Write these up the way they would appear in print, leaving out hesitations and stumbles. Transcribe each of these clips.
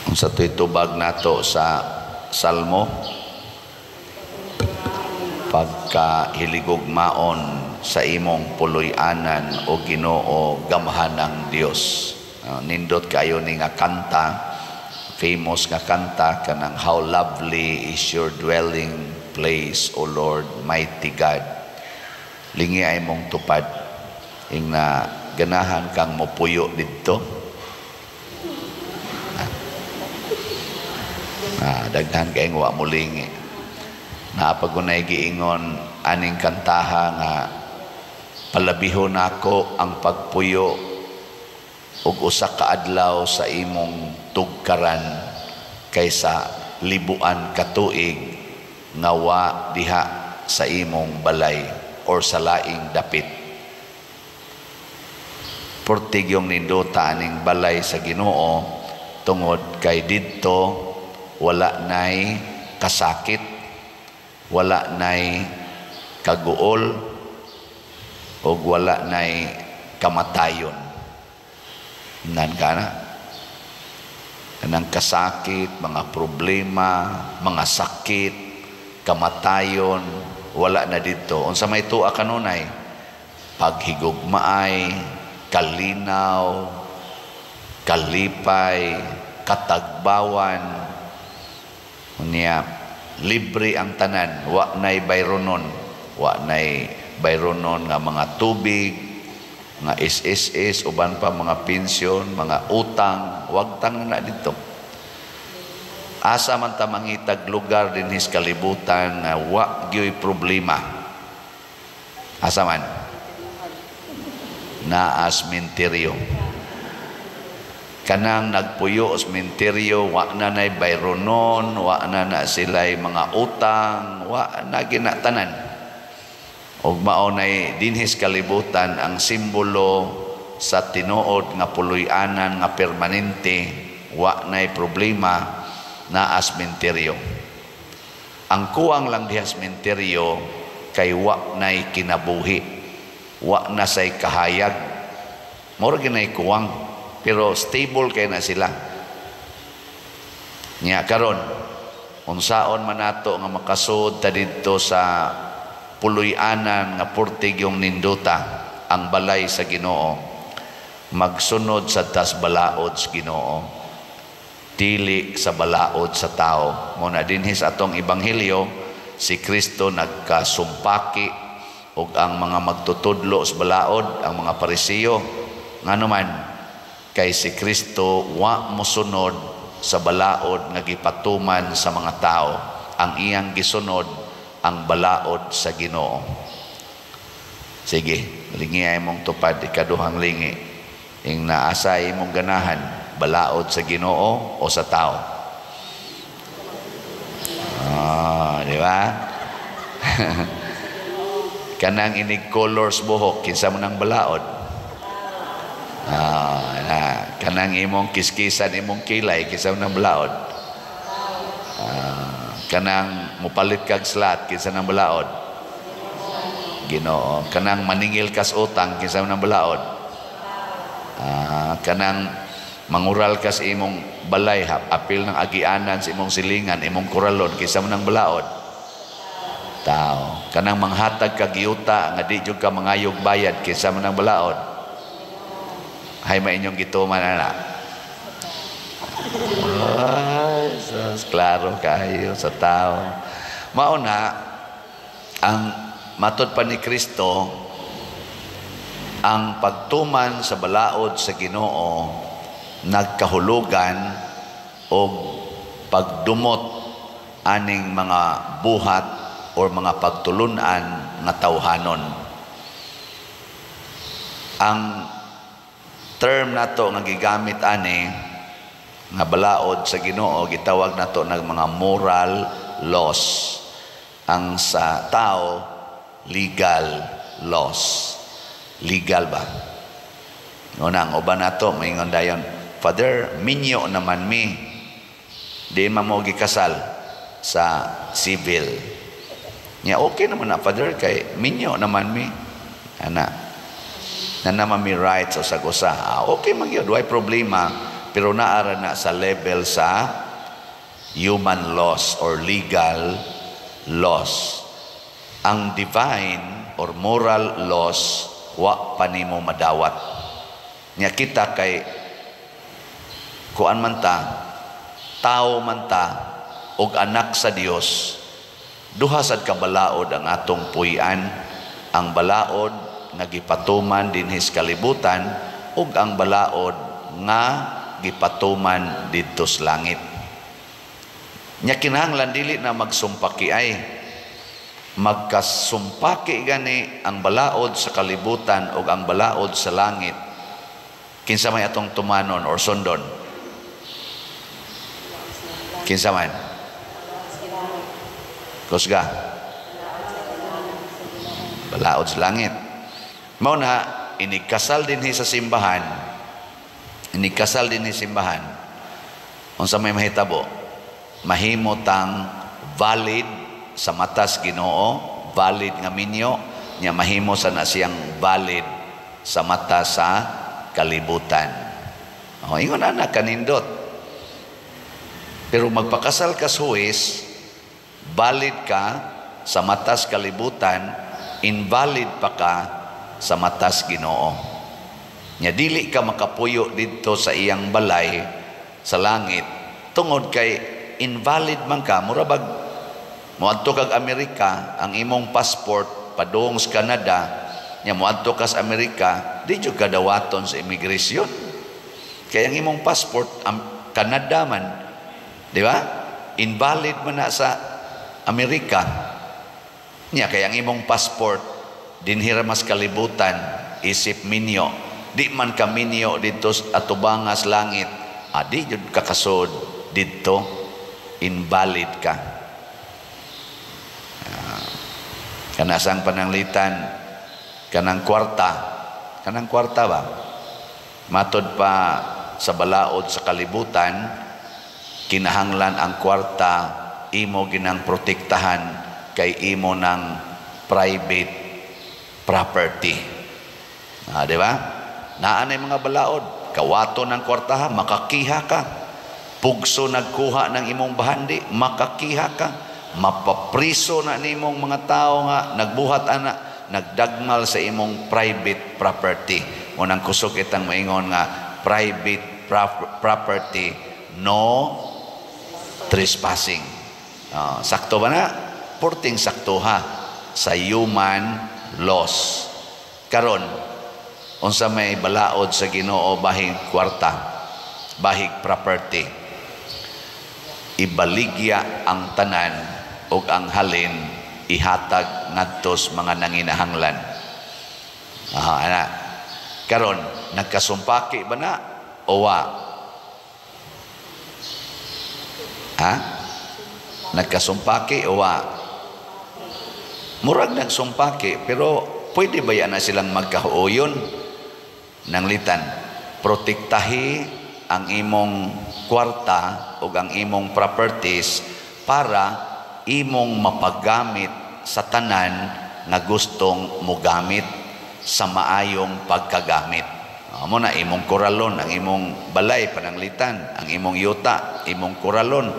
Unsa to'y tubag nato sa Salmo? Pagkahiligugmaon sa imong puloy-anan, o Ginoo, gamhanang Dios. Nindot kayo ni nga kanta, famous nga kanta kanang "How lovely is your dwelling place, O Lord, mighty God." Lingi ay mong tupad. Ing na ganahan kang mopuyo didto. Daghan kay wa molingi. Naa pa gunay giingon aning kantaha nga palabihon nako ang pagpuyo og usa ka adlaw sa imong tugkaran kaysa libuan ka tuig nga wa diha sa imong balay or sa laing dapit. Portig yung nindota aning balay sa Ginoo tungod kay didto wala nay kasakit, wala nay kaguol, ug wala nay kamatayon. Nan ka na. Kanang kasakit, mga problema, mga sakit, kamatayon, wala na dito. Unsa may tuwa kanunay? Paghigugmaay, kalinaw, kalipay, katagbawan. Unya, libre ang tanan, wa nay bayronon, wa nay bayronon nga mga tubig, mga SSS, uban pa mga pensyon, mga utang, wag tang na dito. Asa man ta mangitag lugar dinhis kalibutan nga wa gyoy problema? Asa man? Naa sa sementeryo. Kanang nagpuyo sa sementeryo, wa na nay bayronon, wa na na sila'y mga utang, wa na ginatanan. Ug mao nay dinhis kalibutan ang simbolo sa tinuod nga puloy-anan nga permanente, wa nay problema, naa sa sementeryo. Ang kuwang lang diha sa sementeryo kay wa nay kinabuhi, wa na say kahayag. Mura ginay kuwang, pero stable kay na sila. Nya karon, unsaon man nato nga makasud ta didto sa puloy-anan nga purtig yung nindota, ang balay sa Ginoo? Magsunod sa tas balaod sa Ginoo, dili sa balaod sa tao. Mao na dinhis atong ebanghelyo, si Kristo nagkasumpaki ug ang mga magtutudlo sa balaod, ang mga Parisiyo. Ngano man? Kay si Kristo wa mosunod sa balaod nga gipatuman sa mga tao. Ang iyang gisunod ang balaod sa Ginoo. Sige, lingi ay mong tupad, ikaduhang lingi. Ing naasa imong ganahan, balaod sa Ginoo o sa tao? Di ba? Kanang inig colors buhok, kinsa mo nang balaod? Na, kanang imong kiskisan imong kilay, kinsa mo nang balaod? Kanang mupalit kag slot, kinsa nang balaod? Ginoo. Kanang maningil kas utang, kinsa mo nang balaod? Kanang mangural kas imong balay, apil ng agianan sa imong silingan, imong kuralon, kinsa mo nang balaod? Tao. Kanang manghatag kag yuta nga di jud ka mangayog bayad, kinsa mo nang balaod? Hay ma inyong gituman ana. Ay, sus, klaro kayo sa tao. Mao na ang matod pa ni Kristo, ang pagtuman sa balaod sa Ginoo nagkahulugan og pagdumot aning mga buhat or mga pagtulunan nga tawhanon. Ang term nato nga gigamit ani nga balaod sa Ginoo, gitawag nato ng mga moral laws. Ang sa tao, legal laws. Legal ba? Una, ang uban nato maingon dayon, "Father, minyo naman mi. Di man mo gikasal sa civil." Nya okay naman na, Father, kay minyo naman mi. Ana. Na naman mi rights o sa usa. Okay man gyud, way problema. Pero naara na sa level sa human laws or legal laws. Ang divine or moral laws, wa pa nimo madawat. Nya kita kay kuan man ta, tao man ta og anak sa Dios, duha sad ka balaod ang atong puy-an: ang balaod nga gipatuman dinhi sa kalibutan ug ang balaod nga gipatuman didto sa langit. Nya kinahanglan dili na magsumpaki ay magkasumpaki gani ang balaod sa kalibutan ug ang balaod sa langit, kinsa may atong tumanon or sundon? Kinsa man? Kusga. Balaod sa langit. Mao na inigkasal dinhi sa simbahan, inigkasal dinhi simbahan, unsa may mahitabo? Mahimo tang valid sa matas Ginoo, valid nga minyo, nya mahimo sa na siyang valid sa mata sa kalibutan. O, ingon ana kanindot. Pero magpakasal ka sa huwes, valid ka sa matas kalibutan, invalid pa ka sa matas Ginoo. Nya dili ka makapuyo didto sa iyang balay sa langit tungod kay invalid man ka. Mura bag moadto kag Amerika, ang imong passport padung sa Canada, nya moadto ka sa Amerika, di jud ka dawaton sa immigration. Kay ang imong passport Canada man, di ba? Invalid man na sa Amerika. Nya kay ang imong passport dinhi ra mas kalibutan isip minyo. Di man ka minyo didto atubangas langit. Adi jud ka kasod didto, invalid ka. Kanasang pananglitan kanang kwarta ba? Matod pa sa balaod sa kalibutan, kinahanglan ang kwarta imo ginang protektahan kay imo ng private property. Di ba? Naa nay mga balaod, kawato ng kwarta, makakiha ka. Pugso nagkuha ng imong bahandi, makakiha ka. Mapapriso na nimong mga tao nga nagbuhat ana, nagdagmal sa imong private property. Unang kusog itang maingon nga private property, no trespassing. Sakto ba na? Porting sakto ha sa human laws. Karon, unsa may balaod sa Ginoo bahig kwarta, bahig property? Ibaligya ang tanan ug ang halin ihatag ngadto sa mga nanginahanglan. Ana. Karon, nagkasumpaki ba na o wa? Ha? Nagkasumpaki o wa? Murag nagsumpaki, pero pwede ba yan na silang magkahuoyon? Nanglitan, protektahi ang imong kwarta o ang imong properties para imong mapagamit sa tanan nga gustong mogamit sa maayong pagkagamit. Amo na imong koralon, ang imong balay pananglitan, ang imong yuta, imong koralon.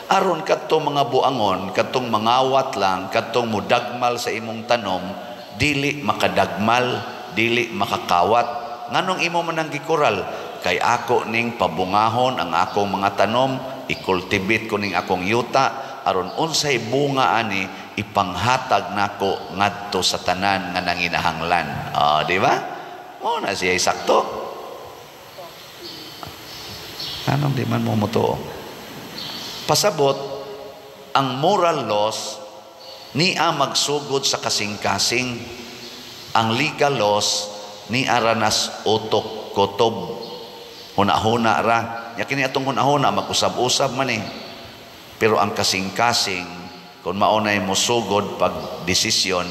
Aron kadtong mga buangon, kadtong mangawat lang, kadtong mudagmal sa imong tanom, dili makadagmal, dili makakawat. Nganong imo man ang gikoral? Kay ako ning pabungahon ang akong mga tanom, i-cultivate ko ning akong yuta, aron unsay bunga ani ipanghatag nako ngadto sa tanan nga nanginahanglan. Di ba? Mo na siya sakto. Anong di man mo mutuo? Pasabot, ang moral laws niya magsugod sa kasing-kasing, ang legal laws ni aranas utok kutob, hunahuna ra. Nya kini atong hunahuna mag-usab-usab man eh. Pero ang kasing-kasing, kung maunay mo sugod pag desisyon,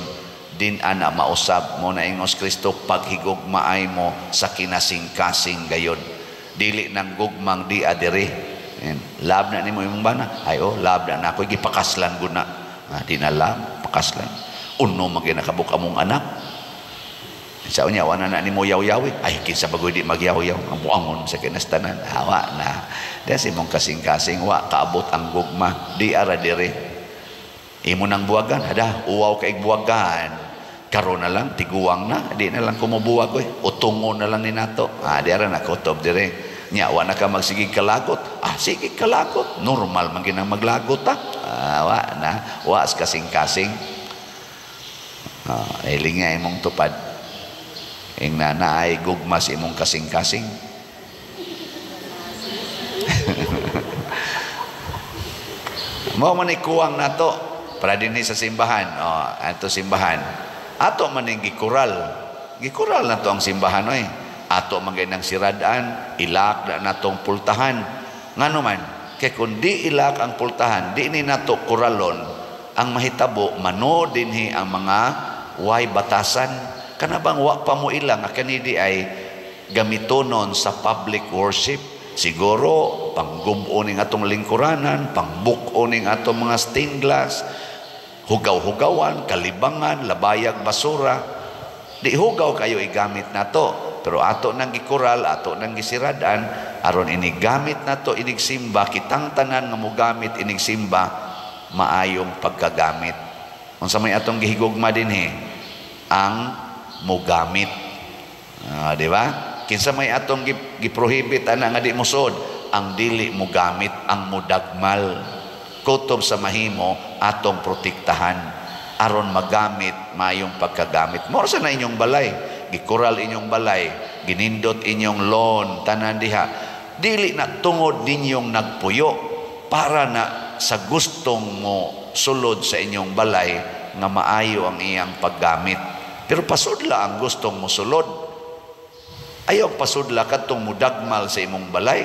din ana mausab mo na ingos Kristo, paghigugmaay mo sa kinasing-kasing gayod. Dili nang gugmang di adiri. Love na nimo imong bana. Ay oh, love na nako, gipakaslan gud na. Di na love, pakaslan. Uno man ginakabuk among anak. Sa unya wala na nimo yaw-yawi. Ay, kinsa bagoy di magyaw-yaw? Ang buangon sa kinastanan. Hawa na. Diya sa imong kasing-kasing, wa kaabot ang gugma. Di ara dire. Imo nang buwagan, hada, uwaw kay buwagan. Karon na lang, tiguang na, di na lang kumubuwag oy. Utungo na lang ni nato. Ah, di ara na kutob dire. Nya wa na ka magsigig kalagot. Ah, sige kalagot. Normal man ginang maglagot ta. Ah, wa na, wa kasing-kasing. Ah, ilinga imong tupad. Ing na naay gugma sa imong kasing-kasing. Mao man ikuwang nato para dinhi sa simbahan. Oh, ato simbahan. Ato man ning gikural. Gikural nato ang simbahan oy. Ato man gay nang sirad-an, ilak na natong pultahan. Ngano man, kay kun di ilak ang pultahan, di ni nato kuralon, ang mahitabo mano dinhi ang mga way batasan. Kana bang wa pa mo ilang nga kani di ay gamitonon sa public worship. Siguro panggub-o ning atong lingkuranan, pangbuk-o ning atong mga stained glass, hugaw-hugawan, kalibangan, labayag basura. Di hugaw kayo igamit nato, pero ato nang gikural, ato nang gisiradan aron inigamit nato inigsimba, kitang tanan nga mogamit inigsimba maayong pagkagamit. Unsa may atong gihigugma dinhi? Ang mogamit. Di ba? Kinsa may atong giprohibit ana nga di mosod, ang dili mogamit, ang modagmal. Kutob sa mahimo atong protektahan aron magamit maayong pagkagamit. Mao sa na inyong balay, gikural inyong balay, ginindot inyong lawn, tanan diha. Dili na tungod ninyong nagpuyo para na sa gustong mo sulod sa inyong balay nga maayo ang iyang paggamit. Pero pasudla ang gustong mo sulod. Ayaw pasudla kadtong mudagmal sa imong balay.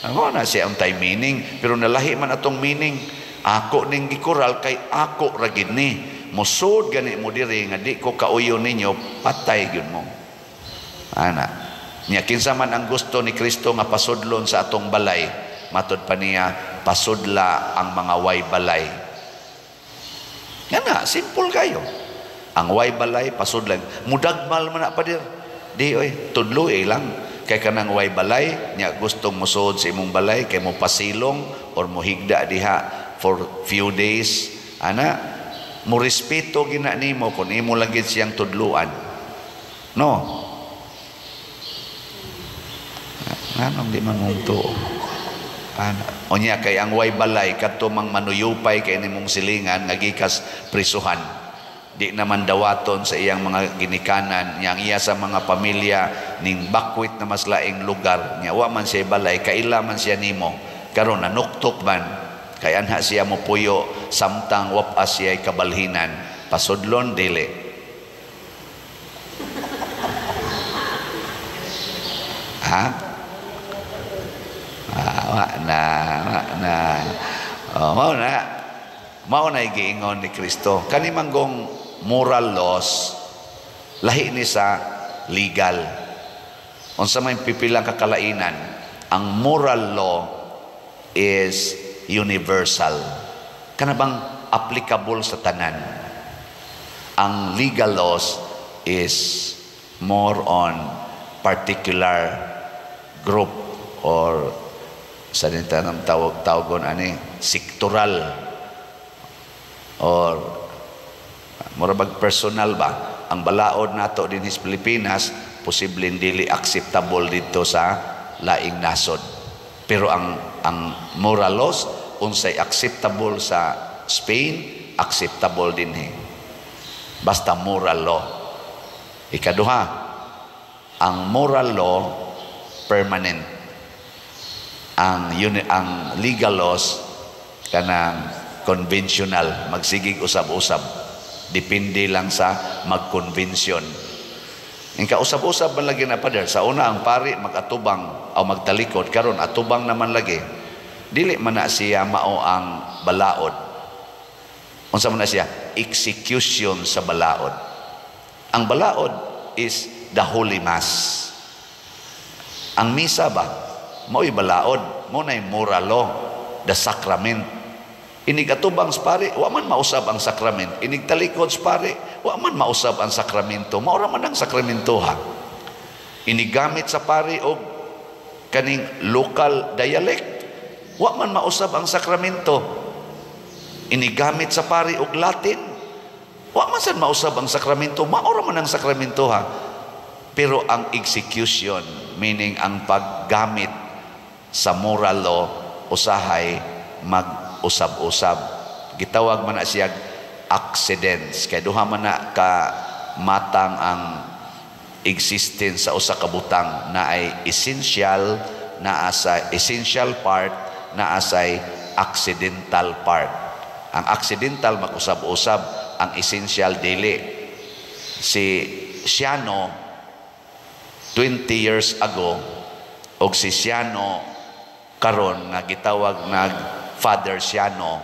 Ano na siya ang time meaning, pero nalahi man atong meaning. Ako ning gikural kay ako ra gid ni. Musod gani mo diri nga di ko kauyo ninyo, patay gyud mo. Ana. Nya kinsa man ang gusto ni Kristo nga pasudlon sa atong balay, matud pa niya pasudla ang mga way balay. Nga na, simple kayo. Ang way balay pasudlan. Mudagmal man na padir. Di oy, tudloy lang. Kay kanang way balay, nya gustong musuod sa imong balay kay mo pasilong or mohigda diha for few days. Ana, mo respeto gina nimo kun imo lang gid siyang tudluan. No. Nganong di man mong tuo? Ana, unya kay ang way balay kadto mang manuyupay kay nimong silingan nga gikas prisuhan. Di naman dawaton sa iyang mga ginikanan, niyang iya sa mga pamilya ning bakwit na mas laing lugar niya, wa man siya balay, kaila man siya nimo karon nanuktok man kay anha siya mopuyo samtang wapa siya kabalhinan, pasudlon dili. Ha? Ah, wa na, wa na. Oh, mao na. Mao na giingon ni Kristo. Kani manggong moral laws lahi ni sa legal. Unsa may pipilang kakalainan, ang moral law is universal. Kana bang applicable sa tanan. Ang legal laws is more on particular group or sa nitang tawag tawagon ani sektoral or mura bag personal ba. Ang balaod nato dinhi sa Pilipinas posibleng dili acceptable dito sa laing nasod, pero ang moral laws unsay acceptable sa Spain, acceptable dinhi, basta moral law. Ikaduha, ang moral law permanent, ang legal laws kanang conventional, magsigig usab-usab, depende lang sa magkonbensyon. Ang kausab-usab man lagi na pader, sa una ang pari magatubang o magtalikod, karon atubang naman lagi. Dili man na siya mao ang balaod. Unsa man na siya? Execution sa balaod. Ang balaod is the Holy Mass. Ang misa ba? Mao'y balaod, mao na'y moral law, the sacrament. Inig atubang sa pari, wa man mausab ang sakrament. Inig talikod sa pari, Wa man mausab ang sakramento, mao ra man ang sakramento ha. Inigamit sa pari og kaning local dialect, wa man mausab ang sakramento. Inigamit sa pari og Latin, wa man sad mausab ang sakramento, mao ra man ang sakramento ha. Pero ang execution, meaning ang paggamit sa moral law, usahay mag-usab-usab. Gitawag man na siya accidents. Kay duha man na ka matang ang existence sa usa ka butang, na ay essential, naa sa essential part, naa say accidental part. Ang accidental mag-usab-usab, ang essential dili. Si Siano 20 years ago og si Siano karon nga gitawag nag Father Siano,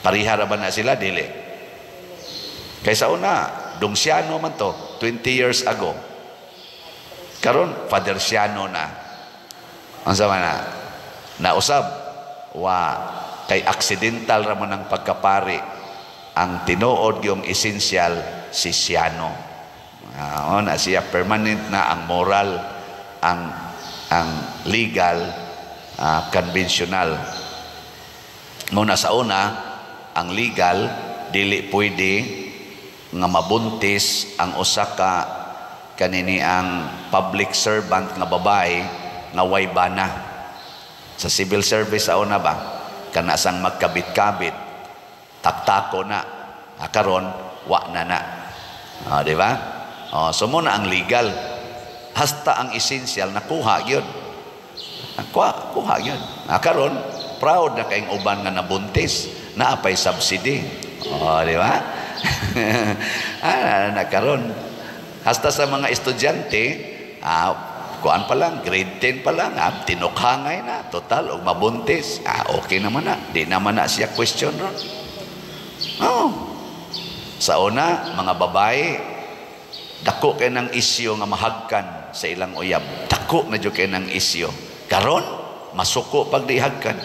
pareha ra ba na sila? Dili. Kay sa una, Dong Siano man to 20 years ago. Karon Father Siano na. Unsa man na? Nausab? Wa, kay accidental ra man ang pagkapari. Ang tinuod yung essential si Siano. Na siya permanent na ang moral, ang legal, conventional. Muna sa una, ang legal dili pwede nga mabuntis ang usa ka kanini ang public servant nga babae nga way bana. Sa civil service sa una ba, kana sang magkabit-kabit, taktako na. Karon wa na na. Di ba? Oh, so mo na ang legal. Hasta ang essential nakuha gyud. Nakuha, kuha gyud. Karon proud na kayong uban nga nabuntis, naa pay subsidy. Oh, di ba? Na karon hasta sa mga estudyante, kuan pa lang, grade 10 pa lang, tinukhangay na, total, og mabuntis, okay naman na, di naman na siya question ron. Oh. Sa una, mga babae, dako kay ng isyo nga mahagkan sa ilang uyab. Dako na jud kay ng isyo. Karon, masuko pag di hagkan.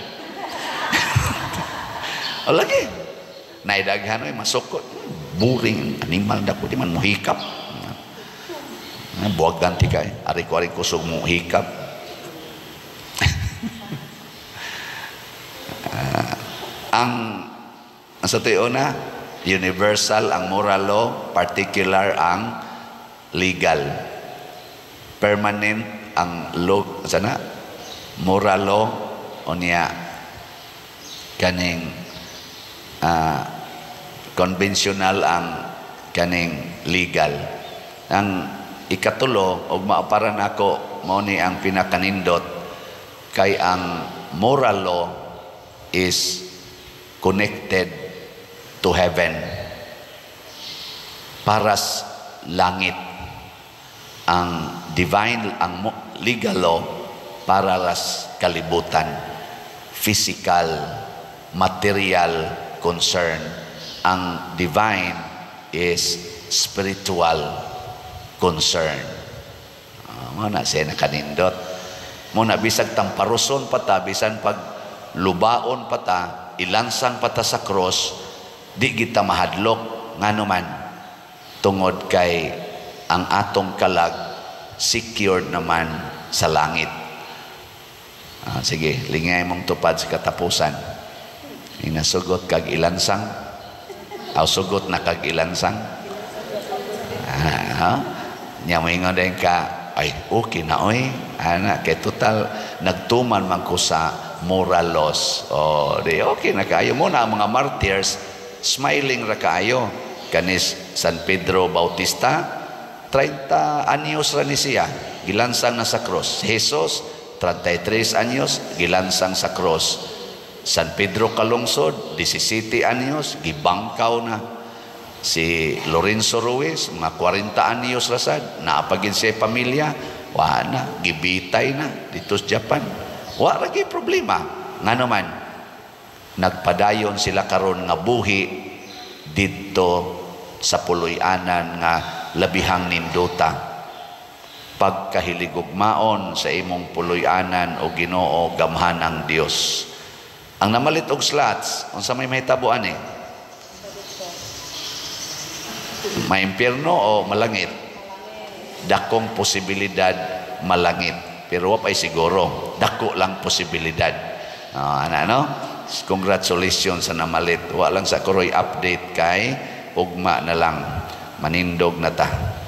O lagi, naidaghan oy masuko. Boring animal dako di man mohikap. Buwag ganti kay ari ko ari kusog mo hikap. Ang sa tuyo na universal ang moral law, particular ang legal. Permanent ang law, sana moral law, unya kaning conventional ang kaning legal. Ang ikatulo og maapara nako mao ni ang pinakanindot kay ang moral law is connected to heaven. Paras langit. Ang divine, ang legal law para ras kalibutan, physical, material concern. Ang divine is spiritual concern. Mo na siya nakanindot. Mo na bisag tamparuson pa ta, bisan pag lubaon pa ta, ilansang pa ta sa cross, di kita mahadlok. Ngano man, tungod kay ang atong kalag secured naman sa langit. Sige, lingay mong tupad sa katapusan. Inasugot kag ilansang. Aw sugot na kag ilansang. Ha? Nya moingon din ka, ay okay na oy. Ana kay total nagtuman man ko sa moral laws. Oh, di okay na kayo mo na ang mga martyrs smiling ra kaayo. Kanis San Pedro Bautista, 30 anyos ra ni siya gilansang na sa cross. Jesus 33 anyos gilansang sa cross. San Pedro Calungsod 17 anyos gibangkaw na. Si Lorenzo Ruiz mga 40 anyos rasad naapagin siya pamilya, wa na gibitay na dito sa Japan. Wa ra gyud problema. Ngano man nagpadayon sila karon nga buhi didto sa puloy-anan nga labihang nindota. Pagkahiligugmaon sa imong puloy-anan o Ginoo, gamhan ang Dios. Ang namalit og slots, unsa may mahitabo ani? Maimpyerno o malangit? Dakong posibilidad malangit. Pero wa pa'y siguro. Dako lang posibilidad. Ana, no? Congratulations sa namalit. Wa lang sa koroy update kay ugma na lang. Manindog na ta.